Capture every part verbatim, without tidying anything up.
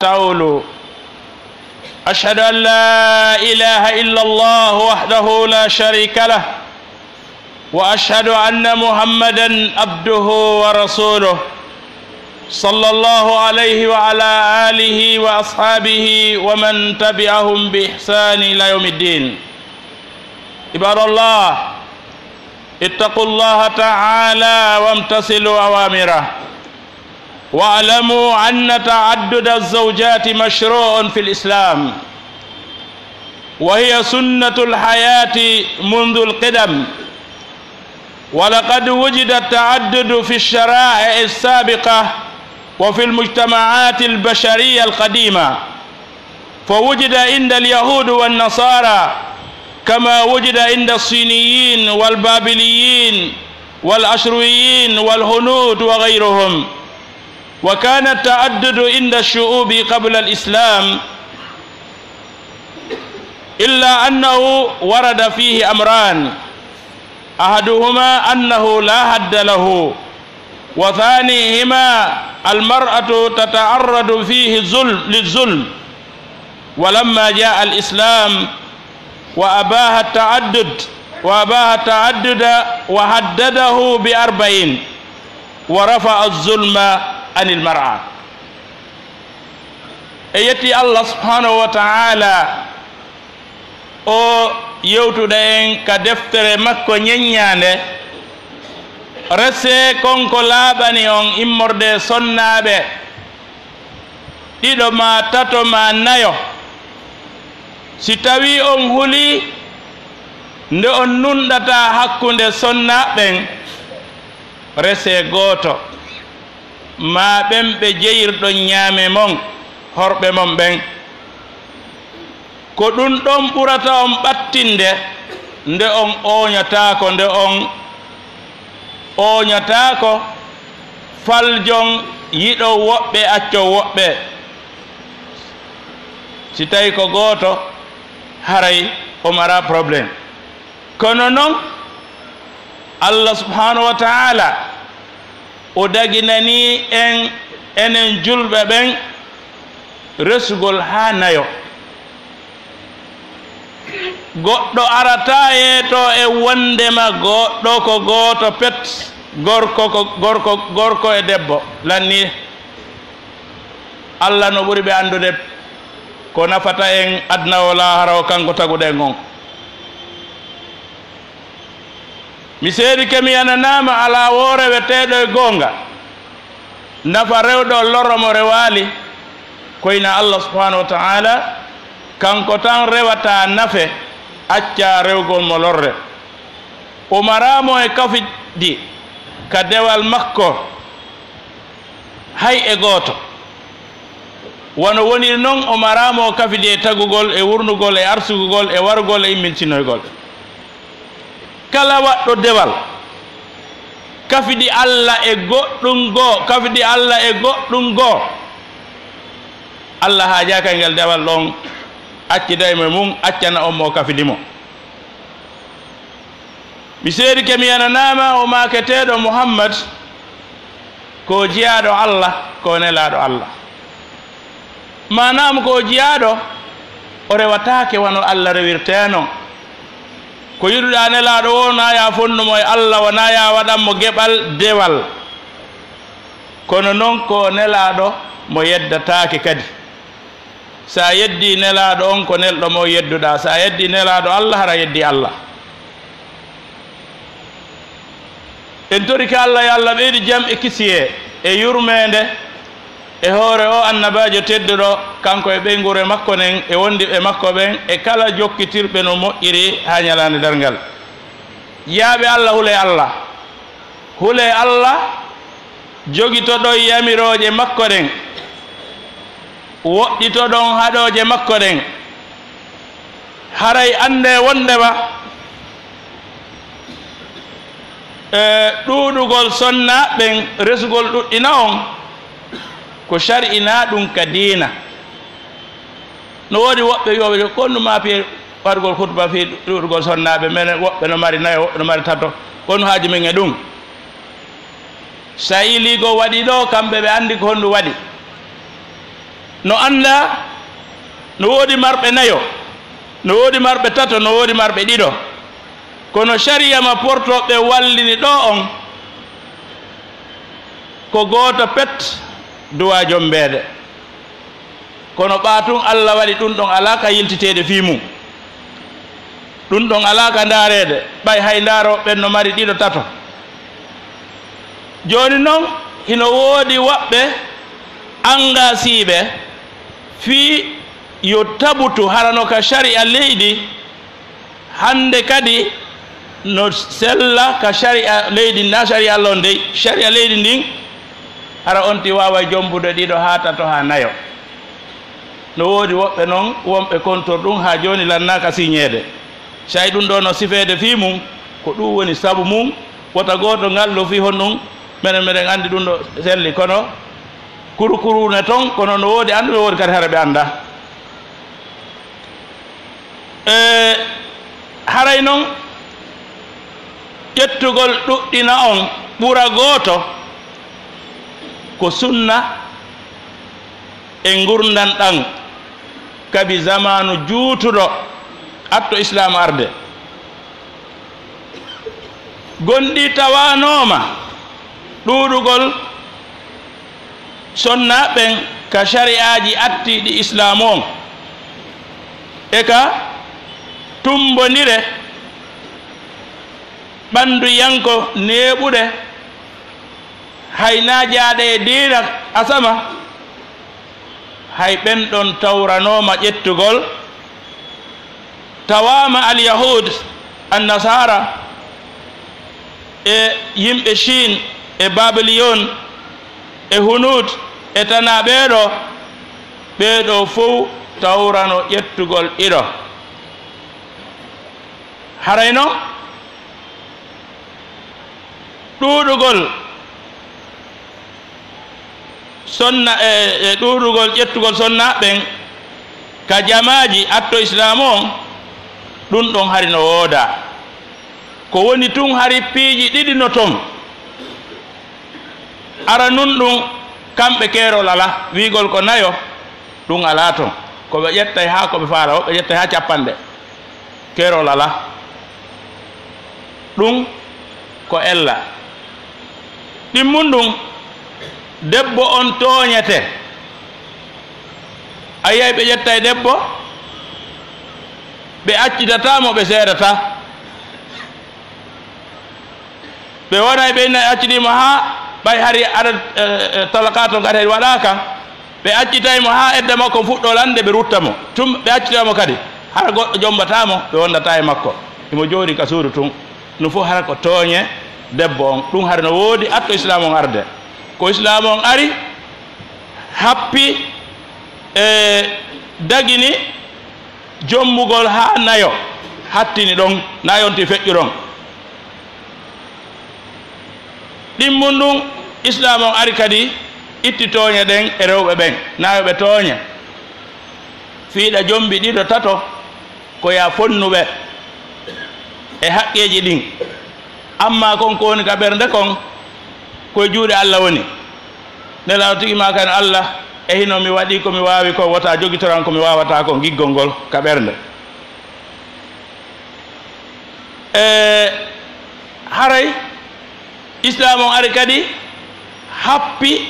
تولوا. أشهد أن لا إله إلا الله وحده لا شريك له، وأشهد أن محمدا عبده ورسوله، صلى الله عليه وعلى آله وأصحابه ومن تبعهم بإحسان إلى يوم الدين. عباد الله، اتقوا الله تعالى وامتثلوا أوامره، واعلموا أن تعدد الزوجات مشروع في الإسلام، وهي سنة الحياة منذ القدم، ولقد وجد التعدد في الشرائع السابقة وفي المجتمعات البشرية القديمة، فوجد عند اليهود والنصارى، كما وجد عند الصينيين والبابليين والأشوريين والهنود وغيرهم، وكان التعدد عند الشعوب قبل الإسلام، إلا أنه ورد فيه أمران، أحدهما أنه لا حد له، وثانيهما المرأة تتعرض فيه الظلم، للظلم، ولما جاء الإسلام وأباح التعدد، وأباح التعدد وحدده بأربع، ورفع الظلم عن المرأة. E yetti Allah subhanahu wa ta'ala, o yewtuɗo en ka deftere makko ñeññaande, rese kon ko laaɓani on immorde sonnaaɓe ɗiɗo maa tato maa nayo. Si tawii on hulii nde on nunɗataa hakkunde sonnaaɓe ɓen, rese gooto, maa ɓen ɓe jeyirɗon ñaame mon, horɓe mon ɓen. Ko ɗun ɗon ɓurata on ɓattinde nde on ooñotaako, nde on ooñotaako faljon yiɗo woɓɓe, acco woɓɓe. Si tawi ko gooto, haray o mara problème. Kono non, Allah subhanahu wa ta'ala, o daginanii en, enen julɓe ɓen, resugol haa nayo. Goɗɗo arataa yeeto e wondema goɗɗo ko gooto pet, gorko ko gorko, gorko e debbo, lanni. Allah no ɓuri ɓe anndude ko nafata en aduna o, laahara o, kanko taguɗo en on. Mi seedike, mi yananaama alaa woo reweteeɗo e goonga nafa rewɗo lorra mo rewaali, ko ina Allah subhanahu wa ta'ala, kanko tan rewata nafe, acca rewgol mo lorre. O maraa mo e kafidi ka dewal makko, hay e gooto. Wano woniri non, o maraa mo kafidi e tagugol, e wurnugol, e arsugugol, e warugol, e immintinogol. Kala waɗɗo dewal, kafidi Allah e goɗɗum goo, kafidi Allah e goɗɗum goo, Allah haajaaka e ngel dewal ɗon, acciday mo e mum, accana on mo kafidi mo. Mi seedike, mi yananaama o maaketeeɗo Muhammad, ko jiyaaɗo Allah, ko nelaaɗo Allah. Maanaam ko jiyaaɗo, o rewataake wano Allah rewirtee non. Ko yiɗuɗaa nelaaɗo woo, naa ya fonnu mo e Allah, wonaa ya waɗan mo geɓal dewal. Kono non ko nelaaɗo mo yeddataake kadi. Sa yeddii nelaaɗo on, ko nelɗo mo yedduɗaa. Sa yeddii nelaaɗo Allah, hara yeddii Allah. En torike Allah, yo Allah ɓeydu jam e kisiyee e yurmeende e hoore o annabaajo tedduɗo, kanko e ɓeynguure makko nden, e wondiɓe makko ɓen, e kala jokkitirɓe no moƴƴiri haa ñalaande darngal. Yaaɓe Allah, hulee Allah. Hulee Allah, jogitoɗon yamirooje makko ɗen, woɗɗitoɗon haɗooje makko ɗen. Haray anndee wonndema, e, ɗuuɗugol sonnaaɓe ɓen, resugol ɗuɗɗina on, ko shar'inaa ɗum ka diina. No woodi woɓɓe wi'ooɓe, ko honɗum maa fii waɗugol khutba fii ɗuuɗugol sonnaaɓe? Men woɓɓe no mari nayo, woɓɓe no mari tato. Ko honɗum haaju men e ɗum? Sa yiilii ko waɗi ɗoo, kamɓe ɓe anndi ko honɗum waɗi. No anndaa, no woodi marɓe nayo, no woodi marɓe tato, no woodi marɓe ɗiɗo. Kono sariya ma portooɓe wallini ɗo on, ko gooto pet duwa jombeede. Kono ɓaa tun, Alla waɗi ɗun ɗon alaa ka yiltiteede fii mun. Ɗun ɗon alaa ka ndaareede, ɓay hay ndaarooɓe ɓen no mari ɗiɗo, tato. Jooni non, hino woodi woɓɓe angaasiiɓe fii yo tabutu hara no ka sariya leydi, hannde kadi no sella ka sariya leydi, na sariya Alla on dey, sariya leydi ndin, hara on ti waaway jombude ɗiɗo haa tato haa nayo. No woodi woɓɓe non wonɓe kontor ɗun haa jooni lannaaka siñeede. Say ɗun ɗoo no sifeede fii mun, ko ɗun woni sabu mun, wota gooto ngallu fii honɗun, menen, meɗen anndi ɗun ɗoo selli, kono kurukuru ne ton, kono no woodi annduɓe, woodi kadi hara ɓe anndaa. E haray non, ƴettugol ɗuɗɗina on ɓura gooto ko sunna e ngurndan ɗan, kabi zamaanu juutuɗo atto Islaamu arde. Gonɗi tawanooma ɗuuɗugol sonnaaɓe ɓen ka sari'aaji attiiɗi Islaamu on, e ka tummbondire ɓannduyanko neeɓuɗe, hay naa jaaɗe e diina asama, hay ɓen ɗon tawranooma ƴettugol, tawaama Al-Yahud, An-Nasaara, e yimɓe Shiin, e Babiliyon, e Hunud, e tanaa ɓee ɗoo, ɓee ɗoo fow tawrano ƴettugol ɗiɗo. Haray non, ɗuuɗugol sonna-, e, e ɗuuɗugol ƴettugol sonnaaɓe ɓen ka jamaaji atto Islaamu on, ɗun ɗon hari no woodaa. Ko woni tun hari piiji ɗiɗi no ton. Aranun ɗun, kamɓe keerol alaa, wi'ugol ko nayo, ɗun alaa ton. Ko ɓe ƴettay haa ko ɓe faala, woɓɓe ƴettay haa cappanɗe. Keerol alaa. Ɗun ko ella. Ɗimmun ɗun, debbo on tooñete. A yi'ay ɓe ƴettay debbo, ɓe accitataa mo, ɓe seedataa. Ɓe wonay ɓe inna accitiimo haa ɓay hari aɗa, eh, eh, talaka to gata waɗaaka. Ɓe accitay mo haa edda makko fuɗɗo lande, ɓe rutta mo. Tun ɓe accitay mo kadi. Hara goɗɗo jombataa mo, ɓe wondataa e makko. Himo jooɗi ka suudu tun. Ɗun fow hara ko tooñe debbo on. Ɗun hara no woodi atto Islaamu on arde. Ko Islaamu on ari, happi, e dagini jombugol haa nayo, hattini ɗon, nayo on ti feƴƴu ɗon. Ɗimmun ɗun, Islaamu on ari kadi, itti tooñe ɗen e rewɓe ɓen, naayooɓe tooñe. Fii ɗa jombi ɗiɗo, tato, ko yaa fonnu ɓe e haqqeeji ɗin. Ammaa kon ko woni ka ɓernde kon, ko e juuɗe Alla woni. Nelaaɗo tigi maaki, "An Alla, e hino mi waɗi ko mi waawi kon, wota jogitoran ko mi waawataa kon, giggol ngol ka ɓernde." E haray Islaamu on ari kadi happi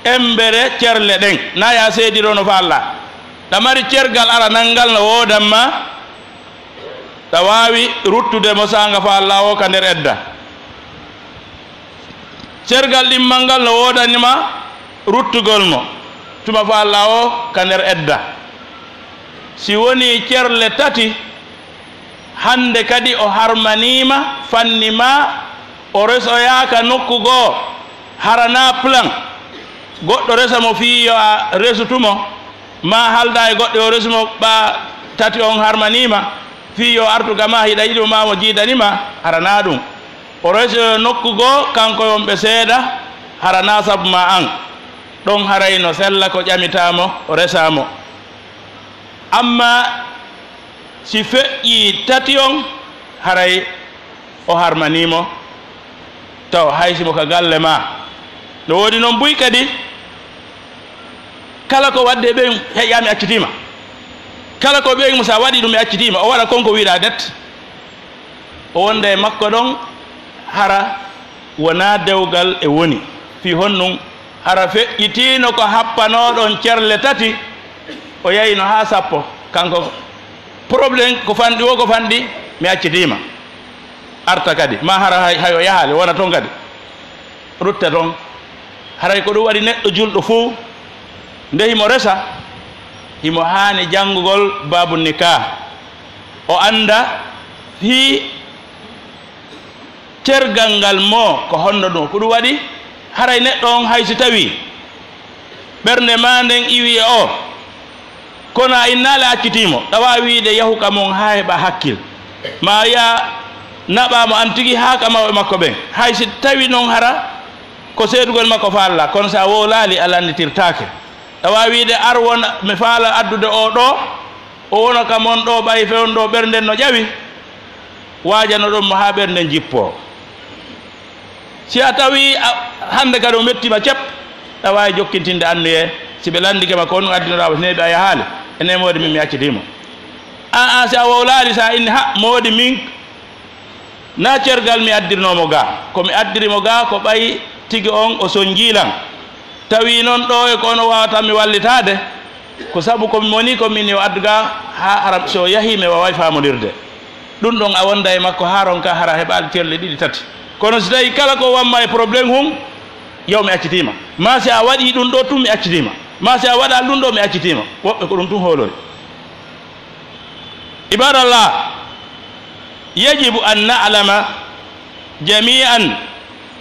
embere cerle ɗen. Naa yaa seediro no faallaa. Ɗa mari cergal ara nangal no woodan ma, ɗa waawi ruttude mo saanga faallaa o ka nder edda. Cergal ɗimmal ngal no woodani ma ruttugol mo tuma faallaa o ka nder edda. Si wonii cerle tati, hannde kadi o harmanii ma, fanni ma, o resoyaaka nokku goo, hara naa plan goɗɗo resa mo fii yo a resutu mo, maa haaldaa e goɗɗo yo resu mo, ɓaa tati on harmanii ma fii yo artu ka maa, hiɗa yiɗi mo maa mo jiidani ma, hara naa ɗun. O resoyo nokku goo, kanko e wonɓe seeda, hara naa sabu maa an. Ɗon haray no sella ko ƴamitaa mo, o resaa mo. Ammaa si feƴƴii tati on, haray o harmanii mo, taw hay si mo ka galle maa. No woodi non buy kadi, Kala ko waɗde ɓen, heƴa mi accitiima. Kala ko ɓen mo sa waɗi ɗum, mi accitiima. O waɗa kon ko wiɗa net. O wonda e makko ɗon, hara wona dewgal e woni. Fii honɗum? Hara feƴƴitiino ko happanooɗon cerle tati, o yahino haa sappo. Kanko, problème ko fanɗi o, ko fanɗi, mi accitiima. Arta kadi, ma hara hay, hay o yahaali, wona ton kadi. Rutta ton. Haray ko ɗum waɗi neɗɗo julɗo fuu, nde himo resa, himo haani janngugol baabu nikah. O annda fii cergal ngal mo ko honno ɗum. Ko ɗum waɗi haray neɗɗo on hay si tawii ɓernde maa nden iwi e o, kono a innaali a accitii mo, ɗa waawi wiide yahu ka mon haa heɓa hakkil. Ma wi'a naɓaa mo an tigi haa ka mawɓe makko ɓen. Hay si tawii non hara ko seedugol makko faalla, kono si a wowlaali a lannditirtaake. Ɗa waawi wiide ar won mi faala addude o ɗoo, o wona ka mon ɗoo ɓay fewndo ɓernden no ƴawi, waajanoɗon mo haa ɓernden jippoo. Si a tawi a, hannde kadi o mettiima cep, ɗa waawi jokkintinde anniyee, si ɓe lanndike ma ko honɗum addinoɗaa mo, si neeɓi a yahaali, ene moodi min mi accitii mo. An, an si a wowlaali, si a inni, ha, moodi min, na cergal mi addirnoo mo gaa, ko mi addiri mo gaa ko ɓay tigi on o sonjii lan. Tawi non ɗoo e ko ono waawata mi wallitaade, ko sabu ko mi woni ko min yo addu gaa haa hara so yahii mi waaway faamondirde. Ɗum ɗon a wonda e makko haa ronka hara heɓaali cerle ɗiɗi tati. Kono si tawii kala ko wamma e problème hun, yaw mi accitiima. Maa si a waɗii ɗum ɗoo tun mi accitiima. Maa si a waɗaali ɗum ɗoo mi accitiima. Woɓɓe ko ɗum tun hoolori. عباد الله، يجب أن نعلم جميعا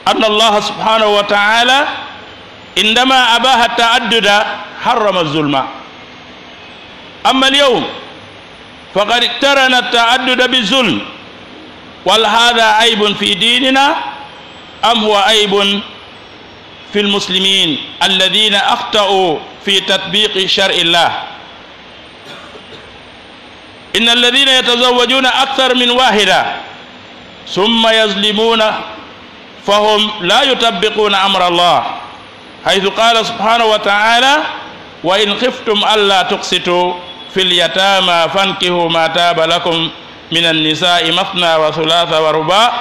أن الله سبحانه وتعالى عندما أباح التعدد حرم الظلم. أما اليوم فقد اقترن التعدد بالظلم، وهل هذا عيب في ديننا أم هو عيب في المسلمين الذين أخطأوا في تطبيق شرع الله؟ إن الذين يتزوجون أكثر من واحدة ثم يظلمون فهم لا يطبقون أمر الله، حيث قال سبحانه وتعالى: وإن خفتم ألا تقسطوا في اليتامى فانكحوا ما طاب لكم من النساء مثنى وثلاث ورباع،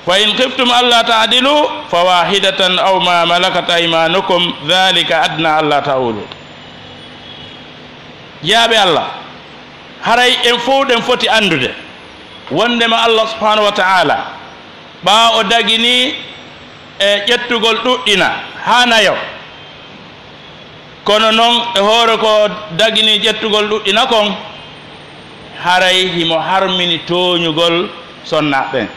فإن خفتم ألا تعدلوا فواحدة أو ما ملكت أيمانكم ذلك أدنى ألا تعولوا. Jiyaaɓe Allah, haray en fow ɗen foti anndude wonndema Allah subhanahu wa ta'ala, ɓaa o dagini e ƴettugol ɗuɗɗina haa nayo, kono non e hoore ko dagini ƴettugol ɗuɗɗina kon, haray himo harmini tooñugol sonnaaɓe ɓen.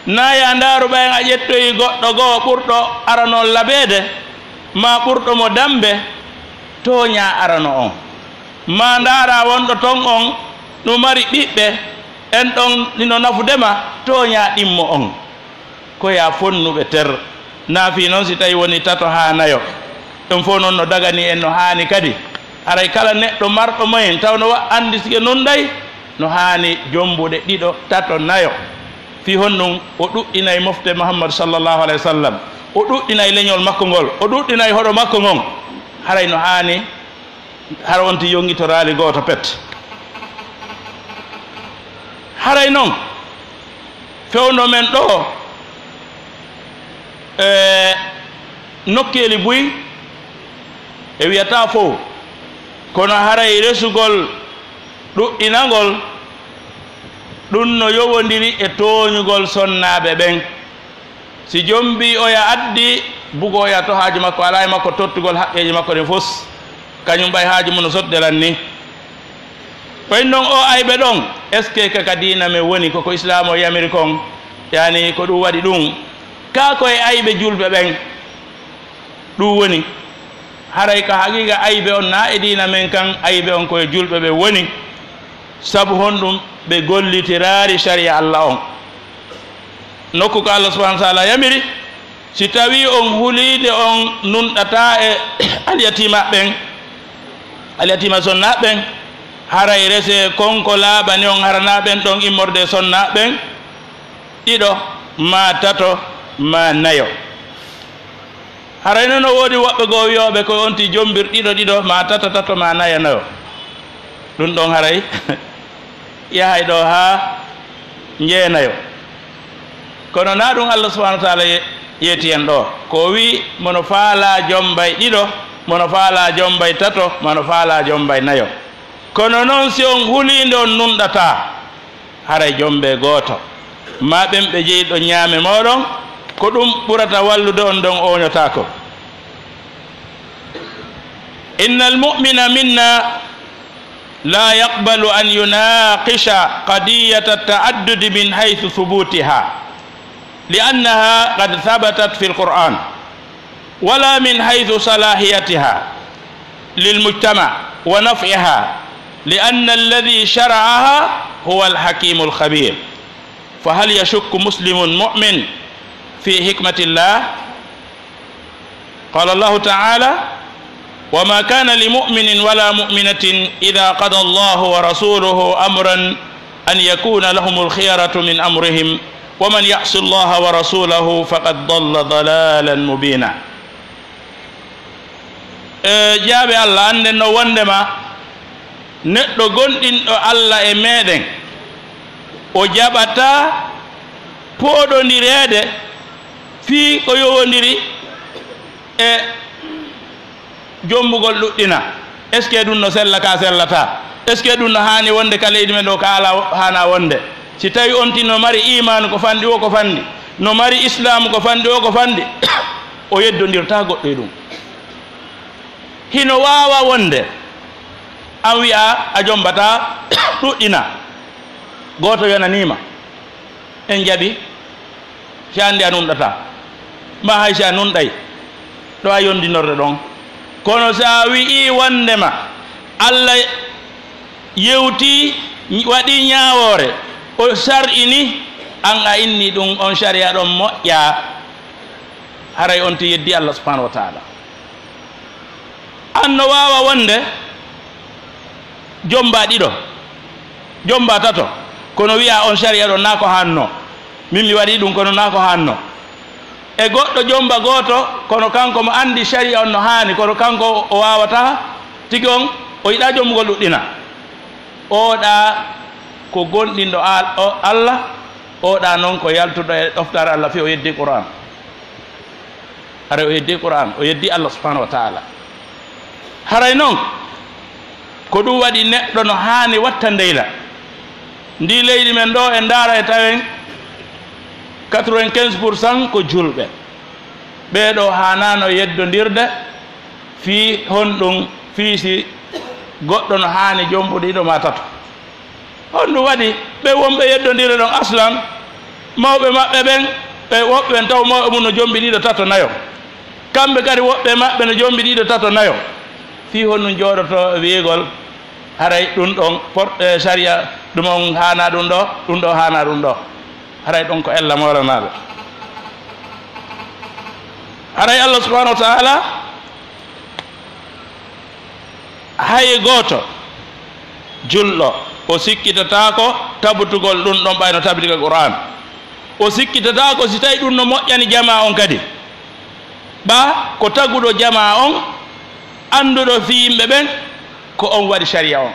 Naa yo a ndaaru ɓayen a ƴettoyi goɗɗo goo ɓurɗo arano labeede, maa ɓurɗo mo dammbe, tooñaa arano on. Maa ndaaraa wonɗo ton on no mari ɓiɓɓe, en ɗon hino nafude ma, tooñaa ɗimmo on. Ko yaa fonnuɓe ter. Naa fii non si tawii woni tato haa nayo. Ɗum fow non no dagani en no haani kadi. Haray kala neɗɗo marɗo moyen taw no wa-, anndi sike non ɗay, no haani jombude ɗiɗo, tato, nayo. Fii honɗum? O ɗuɗɗinay mofte Muhammad sallallahu alayhi wa sallam. O ɗuɗɗinay leñol makko ngol. O ɗuɗɗinay hoɗo makko ngon. Haray no haani, hara on ti yongitoraali gooto pet. Haray non, fewndo men ɗoo, e nokkeeli buy, e wiyataa fow, kono haray resugol ɗuɗɗinangol, ɗum no yowondiri e tooñugol sonnaaɓe ɓen. Si jombi oya addi, bugo oya to haaju makko alaa e makko tottugol haqqeeji makko ɗin fus, kañum ɓay haaju mum no sodde lan ni. Ɓay non o ayɓe ɗon, est-ce que ka, ka diina men woni, ko ko Islaam o yamiri kon, yani ko ɗum waɗi ɗum? Kaa ko e ayɓe julɓe ɓen ɗum woni? Haray ka haqiiqa ayɓe on naa e diina men kan, ayɓe on ko e julɓe ɓe woni. Sabu honɗum? Ɓe gollitiraali sariya Allah on. Nokku ko Allah subhanahu wa ta'ala yamiri, si tawii on huliinde on nunɗataa e alyatiima ɓen, alyatiima sonnaaɓe ɓen, haray resee kon ko laaɓani on haranaa ɓen ɗon immorde e sonnaaɓe ɓen, ɗiɗo, maa tato, maa nayo. Haray noon no woodi woɓɓe goo wiyooɓe ko on tii jombir ɗiɗo ɗiɗo, maa tato tato, maa nayo nayo. Ɗum ɗoon haray yahay ɗo haa njeenayo. Kono naa ɗum Allah subhanahu wa taala ye-, yeeti en ɗo. Ko o wii, mono faalaa jombay ɗiɗo, mono faalaa jombay tato, mono faalaa jombay nayo. Kono noon, si on huliinde, on nunɗataa, haray jombee gooto, maa ɓen ɓe jeyi ɗon ñaame mooɗon, ko ɗum ɓurata wallude on, ɗon ooñotaako. إن المؤمن منا لا يقبل أن يناقش قضية التعدد من حيث ثبوتها، لأنها قد ثبتت في القرآن، ولا من حيث صلاحيتها للمجتمع ونفعها، لأن الذي شرعها هو الحكيم الخبير. فهل يشك مسلم مؤمن في حكمة الله؟ قال الله تعالى: وما كان لمؤمن ولا مؤمنة إذا قضى الله ورسوله أمرا أن يكون لهم الخيرة من أمرهم ومن يعص الله ورسوله فقد ضل ضلالا مبينا. E, jaaɓe Allah, annden no wondema neɗɗo gonɗinɗo Allah e meɗen, o jaɓataa pooɗondireede fii ko yowondiri e jombugol ɗuɗɗina. Est-ce que ɗum no sella ka sellataa? Est-ce que ɗum no haani wonde ka leydi men ɗo ka alaa, haanaa wonde? Si tawi on tin no mari iimaanu ko fanɗi o ko fanɗi, no mari islaamu ko fanɗi o ko fanɗi, o yeddondirtaa goɗɗo e ɗum. Hino waawa wonde an wi'a a jombataa ɗuɗɗina, gooto yonanii ma, en jaɓi, si anndi a nunɗataa, maa hay si a nunɗay, ɗo a yondinorde ɗon. Kono si a wi'ii wondema Allah yewtii, waɗii ñaawoore, o sar'ini, an a inni ɗum, on sariya ɗon moƴƴaa, haray on ti yeddi Allah subhanahu wa taala. An no waawa wonde jomba ɗiɗo, jomba tato, kono wi'a on sariya ɗon naa ko haanno. Min mi waɗii ɗum, kono naa ko haanno. E goɗɗo jomba gooto, kono kanko mo anndi sariya on no haani, kono kanko o waawataa, tigi on o yiɗaa jombugol ɗuɗɗina. Oɗa ko gonɗinɗo Al-, o-, Allah, oɗa noon ko yaltuɗo e ɗoftaare Allah fii o yeddi Qur'an. Haray o yeddi Qur'an, o yeddi Allah subhanahu wa taala. Haray noon, ko ɗum waɗi neɗɗo no haani watta ndeyla. Ndi leydi men ɗo, en ndaara e tawen quatre-vingt-quinze pour cent ko julɓe. Ɓee ɗo haanaano yeddondirde fii honɗum, fii si goɗɗo no haani jombude ɗiɗo maa tato. Honɗum waɗi ɓe wonɓe yeddondire ɗon aslan? Mawɓe maɓɓe ɓen, ɓe woɓɓe ɓen taw mawɓe mum no jombi ɗiɗo, tato, nayo. Kamɓe kadi woɓɓe maɓɓe no jombi ɗiɗo, tato, nayo. Fii honɗum jooɗoto e wi'egol haray ɗum ɗon por-, eh, sariya ɗum on haana ɗum ɗo, ɗum ɗo haana ɗum ɗo? Haray ɗum ko ella moolanaaɓe. Haray Allah subhanahu wa ta'ala, hay gooto julɗo, o sikkitataako tabutugol ɗum ɗon ɓay no tabiti ka Qur'an. O sikkitataako si tawi ɗum no moƴƴani jamaa on kadi. Ɓa ko taguɗo jamaa on, annduɗo fii yimɓe ɓen, ko on waɗi sariya on.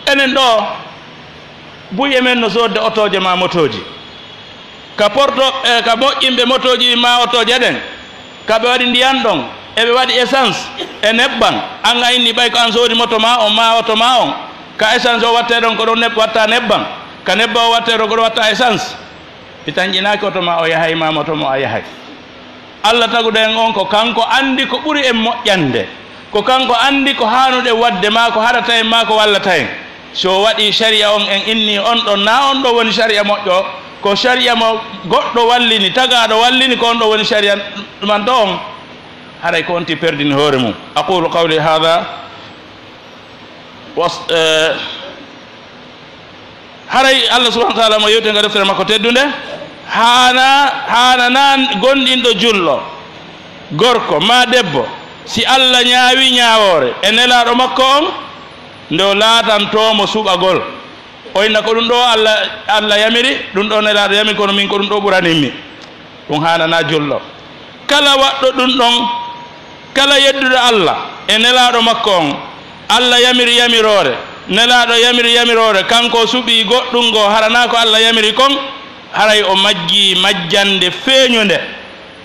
Enen ɗo, buy e men no soodde otooje maa motooji. Ka porto, e, ka moƴƴinɓe motooji ɗin maa otooje ɗen, ka ɓe waɗi ndiyan ɗon, eɓe waɗi essence e nebban. An a inni ɓay ko an soodi moto maa on maa oto maa on, ka essence o wattee ɗon ko ɗon neb-, watta nebban, ka nebban o wattee ɗon ko ɗon watta essence. Mi tanƴinaaki oto maa o yahay maa moto mo a yahay. Allah taguɗo en on, ko kanko anndi ko ɓuri en moƴƴande, ko kanko anndi ko haanuɗen waɗde maa ko haɗata en maa ko wallata en. Si o waɗii sariya on, en inni on ɗon, naa on ɗon woni sariya moƴƴo, ko sariya mo goɗɗo wallini, tagaaɗo wallini, ko on ɗon woni sariya ɗumanɗo on, haray ko on ti perdini hoore mum. أقول قولي هذا وأس-، eh, Haray Allah subhanahu wa ta'ala mo yewti e nder deftere makko teddunde, haana, haananaa gonɗinɗo julɗo, gorko maa debbo, si Allah ñaawi ñaawoore e nelaaɗo makko on, nde o laatantoo mo suɓagol. O inna ko ɗum ɗo Allah, Allah yamiri, ɗum ɗo nelaaɗo yamiri, kono min ko ɗum ɗo ɓuranimmi. Ɗum haananaa julɗo. Kala waɗɗo ɗum ɗon, kala yedduɗo Allah e Nelaaɗo makko on, Allah yamiri yamiroore, Nelaaɗo yamiri yamiroore, kanko o suɓii goɗɗum goo, hara naa ko Allah yamiri kon, haray o majjii majjannde feeñunde.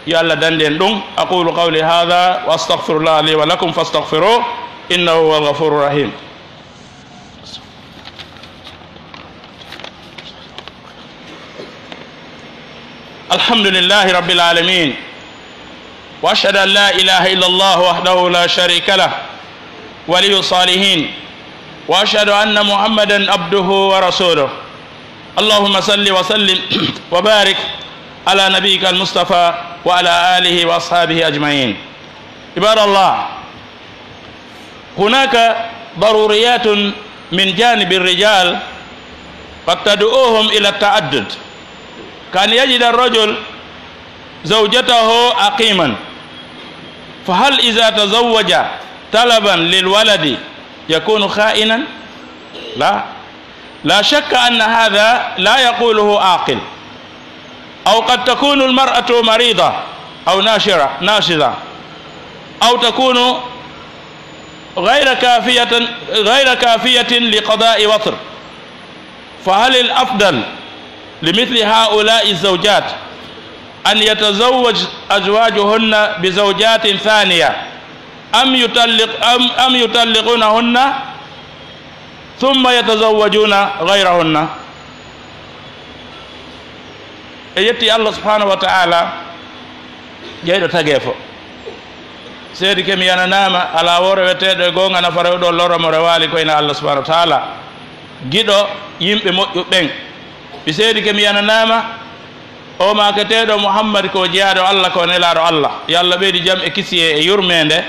Yo Allah dandu en ɗum. أقول قولي هذا وأستغفر الله لي ولكم فاستغفروه إنه هو الغفور الرحيم. الحمد لله رب العالمين، وأشهد أن لا إله إلا الله وحده لا شريك له ولي الصالحين، وأشهد أن محمدا عبده ورسوله. اللهم صل وسلم وبارك على نبيك المصطفى وعلى آله وأصحابه أجمعين. عباد الله، هناك ضروريات من جانب الرجال قد تدعوهم إلى التعدد، كأن يجد الرجل زوجته عقيما، فهل إذا تزوج طلبا للولد يكون خائنا؟ لا، لا شك أن هذا لا يقوله عاقل. أو قد تكون المرأة مريضة أو ناشرة، ناشزة، أو تكون غير كافية، غير كافية لقضاء وطر. فهل الأفضل لمثل هؤلاء الزوجات أن يتزوج أزواجهن بزوجات ثانية أم يطلق، أم، أم يطلقونهن ثم يتزوجون غيرهن؟ E yetti Allah subhanahu wa ta'ala, jeyɗo tageefo. Seedi ke mi yananaama, alaa woo reweteeɗo e goonga nafa rewɗo loro mo rewaali ko ina Allah subhanahu wa ta'ala, giɗo yimɓe moƴƴuɓe ɓen. Mi seedi ke mi yananaama, o maaketeeɗo Muhammad ko jeyaaɗo Allah, ko nelaaɗo Allah. Yo Allah ɓeydu jam e kisiyee e yurmeende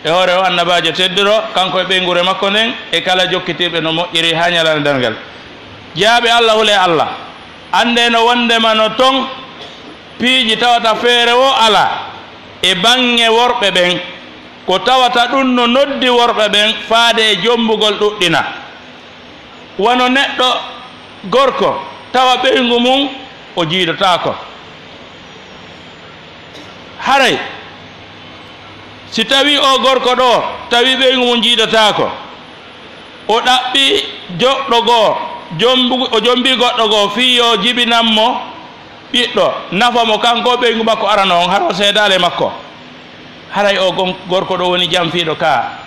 e hoore o annabaajo tedduɗo, kanko e ɓeynguure makko nden, e kala jokkitirɓe no moƴƴiri haa ñalande darngal. Jeyaaɓe Allah, hulee Allah. Anndee no wonndema no ton piiji tawata feere woo alaa e baŋŋe worɓe ɓen, ko tawata ɗum no noddi worɓe ɓen faade e jommbugol ɗuɗɗina. Wano neɗɗo gorko tawa ɓeyngu mum o jiidotaako. Haray si tawii oo gorko ɗoo tawi ɓeyngu mum jiidotaako, o ɗaɓɓi joɗɗo goo, jombu-, o jombii goɗɗo goo fii yo jibinan mo ɓiɗɗo, nafa mo kanko ɓeyngu makko arano on, hara o seedaali e makko. Haray oo gon-, gorko ɗoo woni janfiiɗo kaa?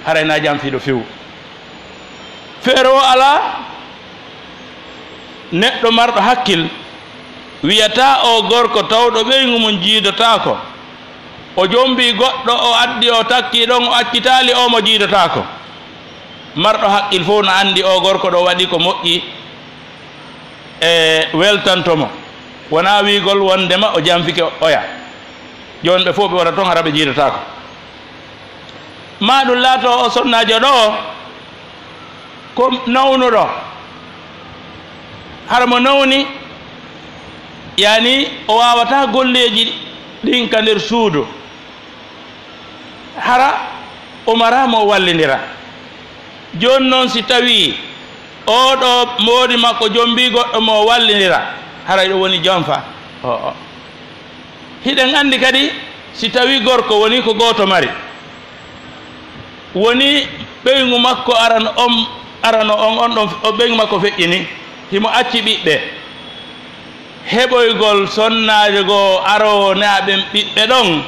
Haray naa janfiiɗo few. Feere woo alaa, neɗɗo marɗo hakkil wiyataa oo gorko tawɗo ɓeyngu mum jiidotaako, o jombii goɗɗo, o addi, o takkii ɗon, o accitaali oo mo jiidotaako. Marɗo hakkil fow no anndi oo gorko ɗoo waɗii ko moƴƴi e weltanto mo. Wonaa wiigol wonndema o janfike oya. Jooni ɓe fow ɓe wona ton hara ɓe jiidotaako. Maa ɗum laatoo oo sonnaajo ɗoo ko nawnuɗo. Hara mo nawni, yaani o waawataa golleeji ɗin ka nder suudu. Hara o maraa mo o wallindira. Jooni non, si tawii oo ɗoo moodi makko jombii goɗɗo mo o wallindira, haray ɗum woni janfa. O'o. Hiɗen anndi kadi, si tawii gorko woni ko gooto mari, woni ɓeyngu makko arano on, arano on, on ɗon o ɓeyngu makko feƴƴini, himo acci ɓiɓɓe. Heɓoygol sonnaajo goo aroowo ne'a ɓen ɓiɓɓe ɗon,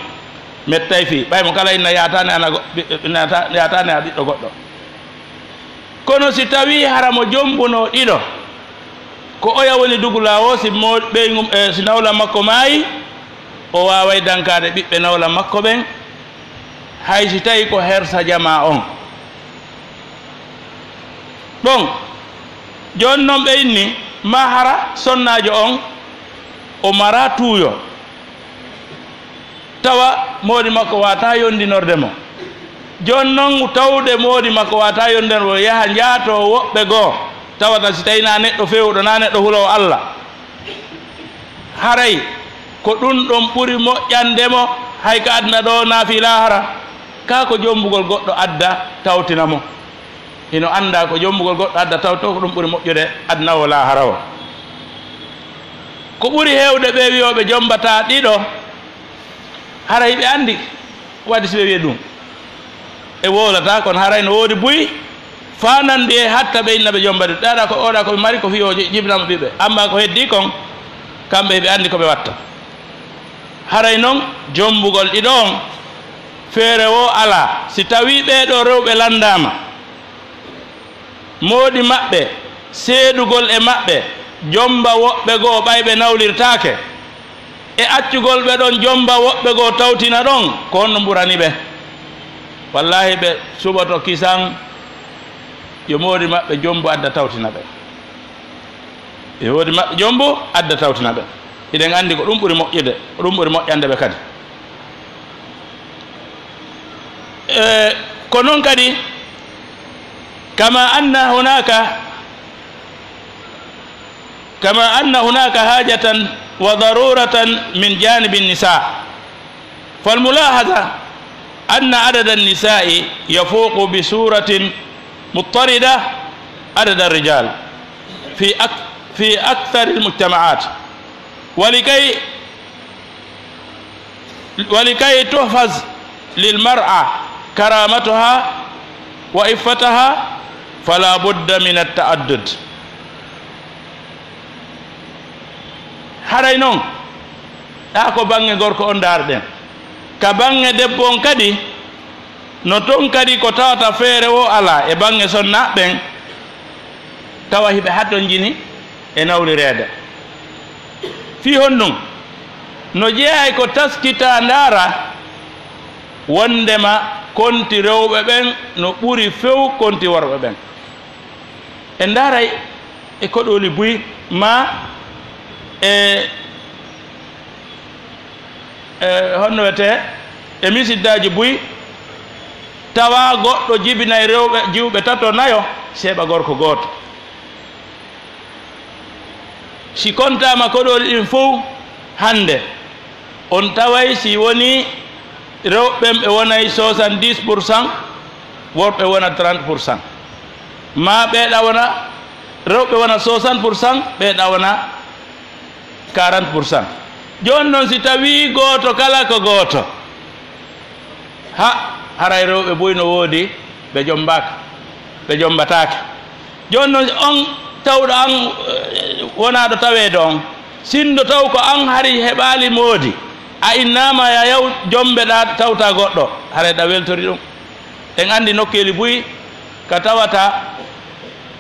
mettay fii. Ɓay mo kala inna yaata ne'ana go-, ɓi-, ɓi-, ne'ata-, yaata ne'a ɓiɗɗo goɗɗo. Kono si tawii hara mo jombunoo ɗiɗo, ko oya woni dugulaa woo, si mo-, ɓeyngu, e, si nawla makko maayi, o waaway dankaade ɓiɓɓe nawla makko ɓen, hay si tawii ko hersa jamaa on. Ɗon, jooni non ɓe inni, maa hara sonnaajo on o maraa tuuyo, tawa moodi makko waawataa yondinorde mo. Jooni non, tawde moodi makko waawataa yondinorde mo, yaha jaatoo woɓɓe goo, tawata si tawii naa neɗɗo feewuɗo, naa neɗɗo huloowo Alla. Haray ko ɗun ɗon ɓuri moƴƴande mo, hay ka aduna ɗoo naa fii laahara. Kaa ko jombugol goɗɗo adda tawtina mo. Hino anndaa ko jombugol goɗɗo adda tawto ko ɗun ɓuri moƴƴude aduna woo laahara woo. Ko ɓuri heewde ɓee wi'ooɓe jombataa ɗiɗo, Haray ɓe anndi, waɗi si ɓe wiya ɗum. E wowlata, kono haray no woodi buy, faananndi e hatta ɓe inna ɓe jomba ɗum. Ɗaɗa ko, oɗa ko ɓe mari ko fii o ji-, jibinama ɓiɓɓe. Amma ko heddi kon, kamɓe ɓe anndi ko ɓe watta. Haray non, jombugol ɗiɗo on, feere wo alaa. Si tawii ɓee ɗoo rewɓe lanndaama, moodi maɓɓe, seedugol e maɓɓe, jomba woɓɓe goo ɓay ɓe nawlirtaake, e accugol ɓe ɗon jomba woɓɓe goo tawtina ɗon, ko honno ɓurani ɓe? Wallaahi, ɓe suɓoto kisan, yo moodi maɓɓe jombu adda tawtina ɓe. Yo moodi maɓɓe jombu adda tawtina ɓe. Hiɗen anndi ko ɗum ɓuri moƴƴude, ko ɗum ɓuri moƴƴande ɓe kadi. E, ko non kadi, kama anna hunaka, kama anna hunaka hajatan wa daruratan min janibi nisa. Falmulahaza anna adada nisai yafuqu bi suratin muttarida adada rijal fi ak-, fi akthari almujtamaat. Wa likay ولكي تحفظ للمرأة كرامتها وعفتها فلا بد من التعدد. Haray non, ɗa ko baŋŋe gorko on ndaarɗen. Ka baŋŋe debbo on kadi, no ton kadi ko tawata feere wo alaa e baŋŋe sonnaaɓe ɓen, tawa hiɓe hatonjini e nawlireede. Fii honɗum? No jeyaa e ko taskitaa ndaara wonndema konti rewɓe ɓen no ɓuri few konti worɓe ɓen. En ndaaray e koɗooli buy maa e, e honno wiyetee, e misiddaaji buy, tawa goɗɗo jibinay rewɓe jiwɓe tato nayo, seeɓa gorko gooto. Si kontaama koɗooli ɗin fow hannde, on taway si woni rewɓe ɓen ɓe wonay soixante-dix pour cent, worɓe wona trente pour cent. Maa ɓeeɗa wona, rewɓe wona soixante pour cent, ɓeeɗa wona quarante pour cent. Jooni non si tawii gooto kala ko gooto, ha, haray rewɓe buy no woodi, ɓe jombaaka, ɓe jombataake. Jooni non on tawɗo an, eh, wonaaɗo taweede on, sinndo taw ko an hari heɓaali moodi, a innaama ya yaw jombeɗaa tawta goɗɗo, haray ɗa weltori ɗum. En anndi nokkeeli buy ka tawata,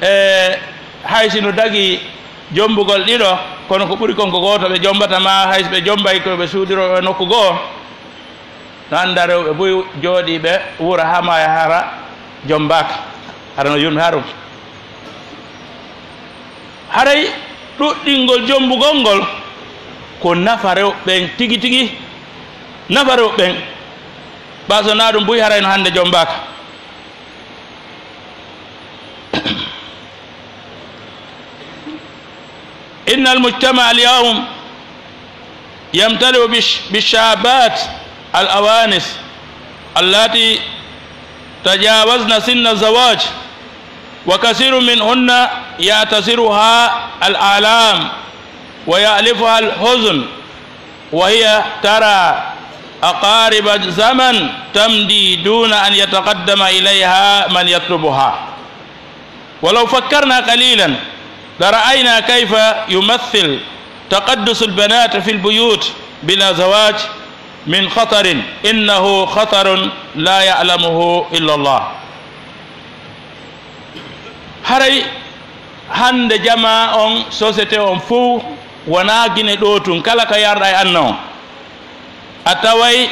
e, hay si no dagi jombugol ɗiɗo, kono ko ɓuri kon ko gooto ɓe jombata, maa hay si ɓe jombay ko ɓe suuɗiroo e nokku goo. No annda rewɓe buy jooɗiiɓe wura haa maaya hara jombaaka, hara no yurmi harum. Haray ɗuɗɗingol jombugol ngol ko nafa rewɓe ɓen tigi tigi, nafa rewɓe ɓen. Ɓaa so naa ɗum buy haray no hannde jombaaka. إن المجتمع اليوم يمتلئ بالش-، بالشابات الأوانس التي تجاوزن سن الزواج، وكثير منهن يعتصرها الآلام ويألفها الحزن، وهي ترى أقارب الزمن تمضي دون أن يتقدم إليها من يطلبها. ولو فكرنا قليلا لرأينا كيف يمثل تقدس البنات في البيوت بلا زواج من خطر، إنه خطر لا يعلمه إلا الله. Haray hannde jamaa on, société on fow, wonaa Gine ɗoo tun, kala ka yarɗa e anna on. A taway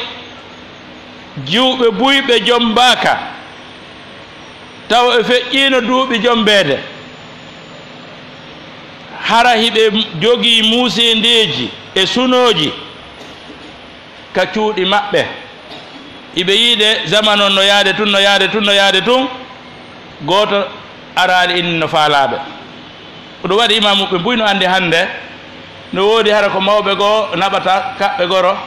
jiwɓe buy ɓe jombaaka, tawa ɓe feƴƴiino duuɓi jombeede. Hara hiɓe jogii muuseendeeji e sunooji ka cuuɗi maɓɓe. Hiɓe yiide zaman on no yaade tun, no yaade tun, no yaade tun. Gooto araali inni no faalaaɓe. Ko ɗum waɗi imaamuɓe buy no anndi hannde, no woodi hara ko mawɓe goo naɓata kaɓɓe goro,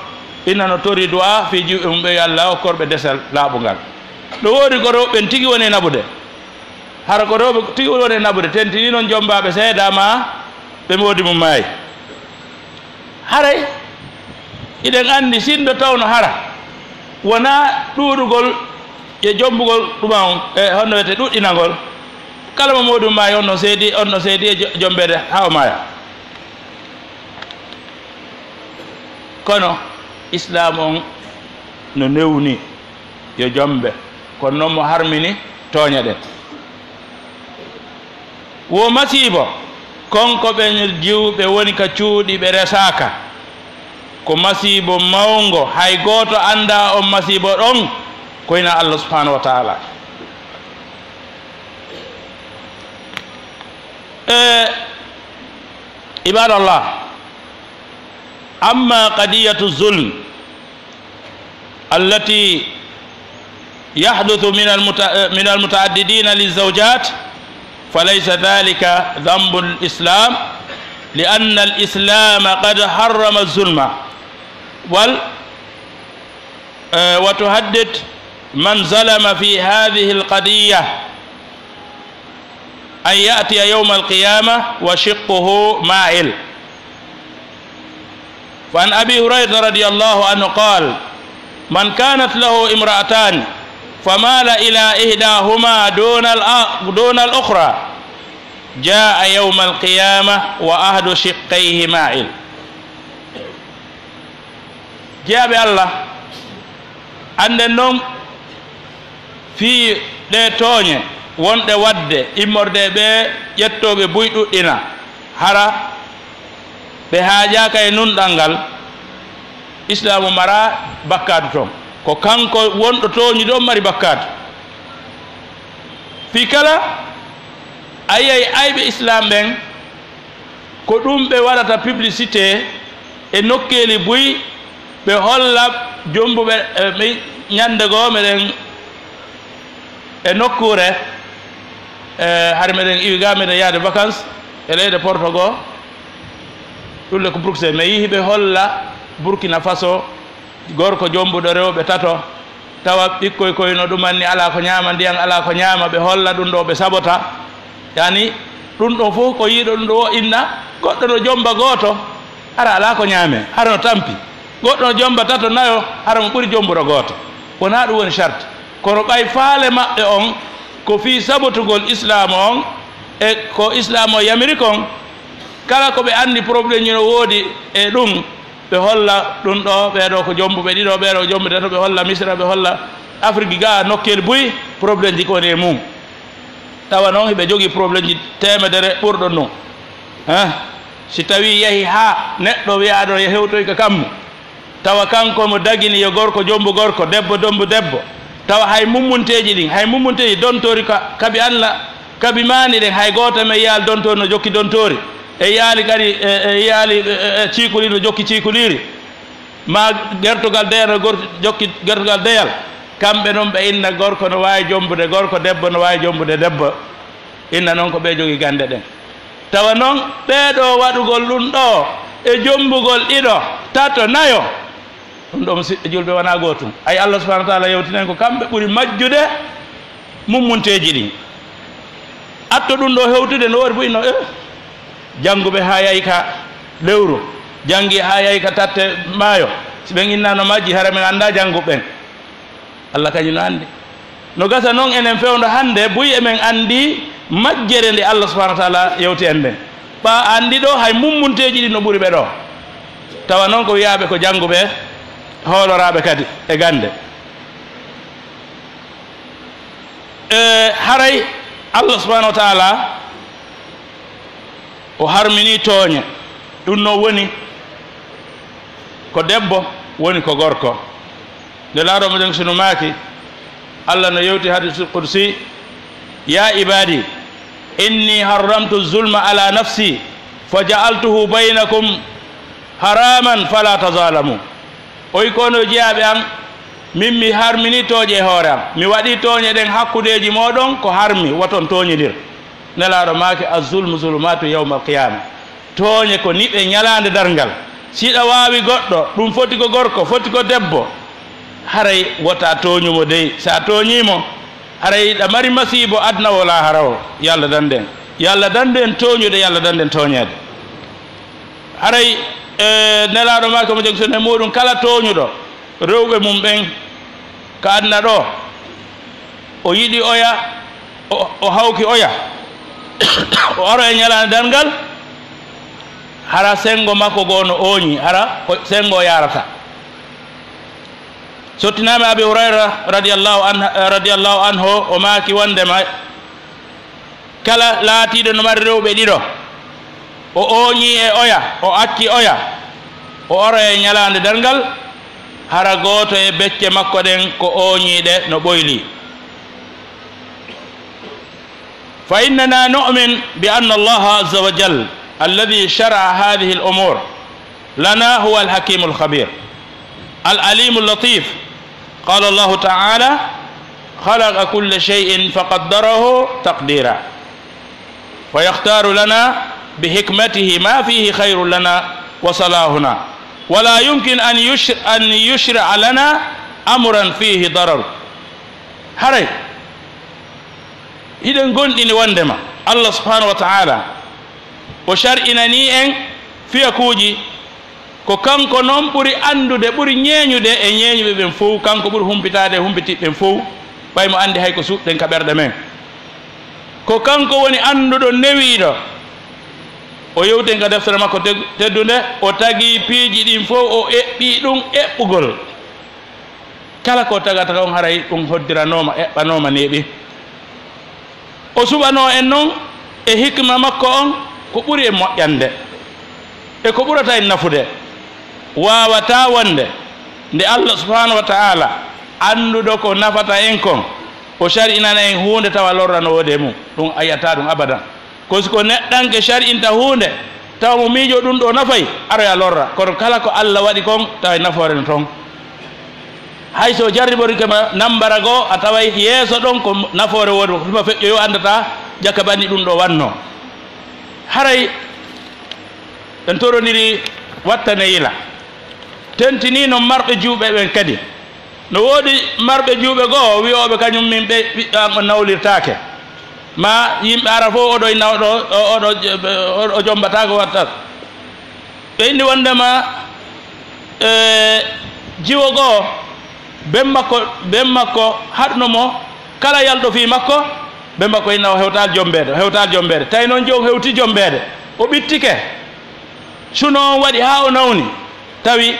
ina no tori du'a fii jiwɓe mum ɓe, yo Allah okkorɓe desal laaɓungal. No woodi ko rewɓe ɓen tigi woni e naɓude. Hara ko rewɓe tigi woni e naɓude, tentini non jombaaɓe seedaa maa ɓe moodi mum maayi. Haray Hiɗen anndi, sinno tawno hara wonaa ɗuuɗugol e jommbugol ɗuma on, e honno wiyetee ɗuɗɗinangol, kala mo muuɗum maayi, on no seedi, on no seedi e jo-, jommbeede haa o maaya. Kono Islaam on no newni yo jommbe, kono noon mo harmini tooñe ɗen. Wo masiibo, kon ko ɓen jiwɓe woni ka cuuɗi ɓe resaaka. Ko masiibo mawngo, hay gooto anndaa on masiibo ɗon, ko ina Allah subhanahu wa ta'ala. E, ibadallah, amma qadiyatu zulm, التي يحدث من المت-، من المتعددين للزوجات، فليس ذلك ذنب الإسلام، لأن الإسلام قد حرم الظلم. وال-، آه، وتهدد من ظلم في هذه القضية أن يأتي يوم القيامة وشقه مائل. فعن أبي هريرة رضي الله عنه قال: من كانت له امرأتان فمال إلى إحداهما دون الأ-، دون الأخرى جاء يوم القيامة وأحد شقيه مائل. Jeyaaɓe Allah, annden noon fii ɗee tooñe wonɗe waɗde immorde e ɓee ƴettooɓe buy ɗuɗɗina, hara ɓe haajaaka e nunɗal ngal, Islaamu maraa bakkaatu toon. Ko kanko wonɗo tooñude on mari bakkaatu. Fii kala a yiyay ayɓe Islaam ɓen, ko ɗum ɓe waɗata publicité e nokkeeli buy, ɓe holla jommbuɓe, e, mi, ñannde goo meɗen e nokkuure, e, hari meɗen iwi ga, meɗen yahde vacances e leyɗe Porto goo, ɗum le ko Bruxelles, mi yihi ɓe holla Burkina Faso, gorko jommbuɗo rewɓe tato, tawa ɓikkoy koy no ɗumanni, alaa ko ñaama, ndiyan alaa ko ñaama, ɓe holla ɗum ɗo, ɓe sabota. Yani, ɗum ɗon fof ko yiiɗo ɗum ɗo o inna, goɗɗo no jommba gooto, hara alaa ko ñaame, hara no tampi. Goɗɗo no jommba tato, nayo, hara mo ɓuri jommbuɗo gooto. Wonaa ɗum woni charte. Kono ɓay faale maɓɓe on ko fii sabotugol Islaam on, e ko Islaam o yamiri kon, kala ko ɓe anndi problème ji no woodi e ɗum, ɓe holla ɗum ɗo, ɓee ɗo ko jommbuɓe ɗiɗo, ɓee ɗo ko jommbuɓe tato, ɓe holla Misra, ɓe holla Afrik ga nokkeeli buy, problème ji ko woni e mum. Tawa noon hiɓe jogii problème ji teemedere ɓurɗo ɗum. Hein? Si tawii yahi haa neɗɗo wiya aɗo hewtoy ka kammu, tawa kanko mo dagini yo gorko jommbu gorko, debbo jommbu debbo, tawa hay mummunteeji ɗin, hay mummunteeji dontoori ka, kabi Alla, kabi maani ɗen, hay gooto men yiyaali dontoori no jokki dontoori, e yiyaali kadi, e, e yiyaali, e, e, e ciikuliiri no jokki ciikuliiri, maa gertogal deyal no gor-, jokki gertogal deyal. Kamɓe noon ɓe inna gorko no waawi jommbude gorko, debbo no waawi jommbude debbo. Inna noon ko ɓe jogii gannde ɗen. Tawa noon, ɓee ɗoo waɗugol ɗum ɗoo e jommbugol ɗiɗo, tato, nayo, ɗum ɗoo, musiɓɓe julɓe, wonaa gootum. Ay, Allah subhanahu wa taala yewtinen ko kamɓe ɓuri majjude mummunteeji ɗin. Atto ɗum ɗoo hewtude no woori fof inno, eh, jannguɓe haa yahi ka lewru, janngi haa yahi ka tatte maayo. Si ɓen innaano majji, hara men anndaa jannguɓe ɓen. Allah kañum no anndi. No gasa noon enen fewndo hannde, buy emen anndi majjere nde Allah subhanahu wa taala yewti en nden. Ɓa anndi ɗo hay mummunteeji ɗin no ɓuri ɓe ɗo. Tawa noon ko wiyaaɓe ko jannguɓe, hooloraaɓe kadi e gannde. E haray Allah subhanahu wa taala o harmini tooñe. Ɗum no woni ko debbo, woni ko gorko. Nde laaɗo mo jom sunu maaki, Allah no yewti hadisul qudsi, "Ya ibadi, inni harramtu zulma ala nafsi, fa ja'altuhu baynakum haraman fala tazalamu." Oy kono jiyaaɓe am, min mi harmini tooñe e hoore am. Mi waɗi tooñe ɗen hakkundeeji mooɗon ko harmi, woton tooñindir. Nelaaɗo maaki, "Az-zulmu zulumatu yawmal qiyama." Tooñe ko niɓe ñalaande darngal. Si hiɗa waawi goɗɗo, ɗum foti ko gorko, foti ko debbo, haray wota tooñu mo dey. Sa tooñii mo, haray hiɗa mari masiibo aduna o laahara o. Yo Allah dandu en. Yo Allah dandu en tooñude, yo Allah dandu en tooñeede. Haray E, Nelaaɗo maaki omo jogii sunna e muuɗum, kala tooñuɗo rewɓe mum ɓen ka aduna ɗoo, o yiɗi oya, o, o hawki oya, o aro e ñalaande darngal, hara senngo makko goo no ooñi, hara ko senngo o yaarata. Sottinaama e Abi Hurayra radiyallahu anh-, radiyallahu anhu, o maaki wonndema, kala laatiiɗo no mari rewɓe ɗiɗo, o ooñii e oya, o acci oya, o aroya e ñalaande darngal, hara gooto e becce makko ɗen ko ooñii ɗe no ɓoyli. فإننا نؤمن بأن الله عز وجل الذي شرع هذه الأمور لنا هو الحكيم الخبير العليم اللطيف. قال الله تعالى: خلق كل شيء فقدره تقديرا. فيختار لنا بحكمته ما فيه خير لنا وصلاحنا. ولا يمكن أن يشر-، أن يشرع لنا أمرا فيه ضرر. Haray hiɗen gomɗini wonndema Allah subhanahu wa ta'ala o shar'inanii en fiyakuuji, ko kanko non ɓuri anndude, ɓuri ñeeñude e ñeeñuɓe ɓen fow, kanko ɓuri humpitaade e humpitiiɓe ɓen fow, ɓay mo anndi hay ko suuɗɗen ka ɓerɗe men. Ko kanko woni annduɗo newiiɗo. O yewti en ka deftere makko teg-, teddunde, o tagi piiji ɗin fow, o eɓɓii ɗum eɓɓugol. Kala ko tagata kon, haray ɗum hoddiranooma, eɓɓanooma neeɓi. O suɓanoo en non e hikma makko on ko ɓuri en moƴƴande e ko ɓurata en nafude. Waawataa wonde nde Allah subhanahu wa ta'ala, annduɗo ko nafata en kon, o shar'inana en huunde tawa lorra no woodi e mum, ɗum a yi'ataa ɗum abadan. Ko si ko neɗɗanke shar'inta huunde, tawa mo miijo ɗum ɗo nafay, aroya lorra. Kono kala ko Allah waɗi kon, tawa nafoore no ton. Hay so jarriborike ma nambara goo, a taway yeeso ɗon ko nafoore woodi, ko tuma feƴƴoyo anndata, jaka banni ɗum ɗo wanno. Haray en torondiri wattane yila. Tentinii non marɓe juuɓe ɓen kadi. No woodi marɓe juuɓe goo wi'ooɓe kañum min ɓe ɓiɗɗo an on nawlirtaake. Ma yimɓe ara fof oɗo inna oɗo, oɗo, oɗo jommbataako watta. Ɓe inni wonndema, e, jiwo goo, ben makko, ben makko haɗno mo, kala yalɗo fii makko, ben makko inna o hewtaali jommbeede, o hewtaali jommbeede. Tawi noon joom hewti jommbeede, o ɓittike. Suno on waɗi haa o nawni, tawi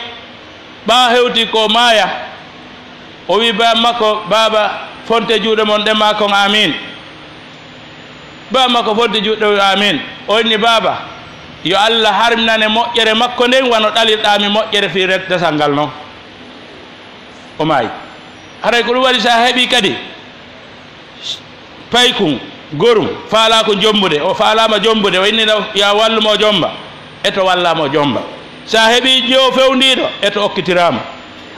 ɓaa hewti ko maaya. O wi baa makko, "Baaba, fonte juuɗe mon ɗe maa kon, aamiin." Baa makko fonti juuɗe, o wi, "Aamiin." O inni, "Baaba, yo Allah harminane moƴƴere makko nden wano ɗalirɗaa mi moƴƴere fii ret-, desal ngal non." O maayi. Haray ko ɗum waɗi so a heɓii kadi paykun, gorum, faalaa ko jommbude, o faalaama jommbude, o inni ɗo, "Yo a wallu mo o jommba." Eto wallaama o jommba. So a heɓii jiwo fewndiiɗo, eto okkitiraama.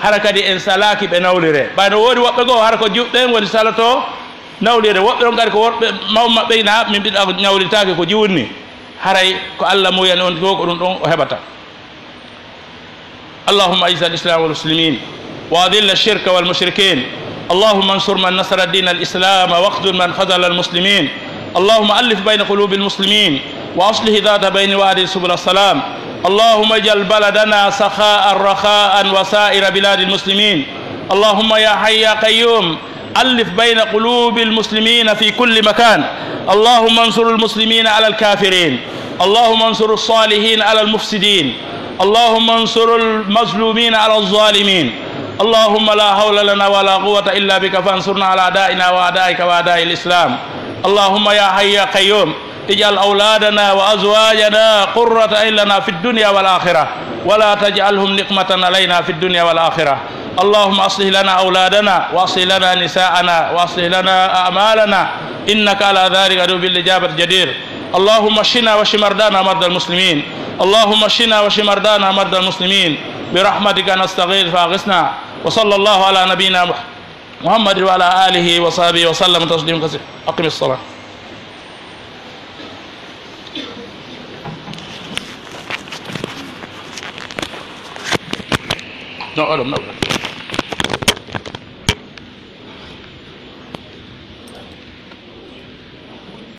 Hara kadi en salaaki ɓe nawliree. Ɓayno woodi woɓɓe goo, hara ko juɓɓe en woni salotoo nawlirde. Woɓɓe on kadi ko worɓe mawɓe maɓɓe ina, "Min ɓiɗɗo am nawlitaake ko jiwunni." Haray ko Allah muuyani on goo ko ɗum ɗon o heɓata. اللهم أعز الإسلام والمسلمين وأذل الشرك والمشركين. اللهم انصر من نصر الدين الإسلام واخذل من خذل المسلمين. اللهم ألف بين قلوب المسلمين وأصلح ذات بين وأهدنا سبل السلام. اللهم اجعل بلدنا سخاء رخاء وسائر بلاد المسلمين. اللهم يا حي يا قيوم ألف بين قلوب المسلمين في كل مكان. اللهم انصر المسلمين على الكافرين. اللهم انصر الصالحين على المفسدين. اللهم انصر المظلومين على الظالمين. اللهم لا حول لنا ولا قوة إلا بك فانصرنا على أعدائنا وأعدائك وأعداء الإسلام. اللهم يا حي يا قيوم اجعل أولادنا وأزواجنا قرة أعين لنا في الدنيا والآخرة، ولا تجعلهم نقمة علينا في الدنيا والآخرة. اللهم أصلح لنا أولادنا، وأصلح لنا نساءنا، وأصلح لنا أعمالنا، إنك على ذلك قدير بالإجابة جدير. اللهم اشفنا واشف مرضانا ومرضى المسلمين. اللهم اشفنا واشف مرضانا ومرضى المسلمين. برحمتك نستغيث فأغثنا. وصلى الله على نبينا محمد وعلى آله وصحبه وسلم تسليما كثيرا. أقم الصلاة. No, oɗo, no.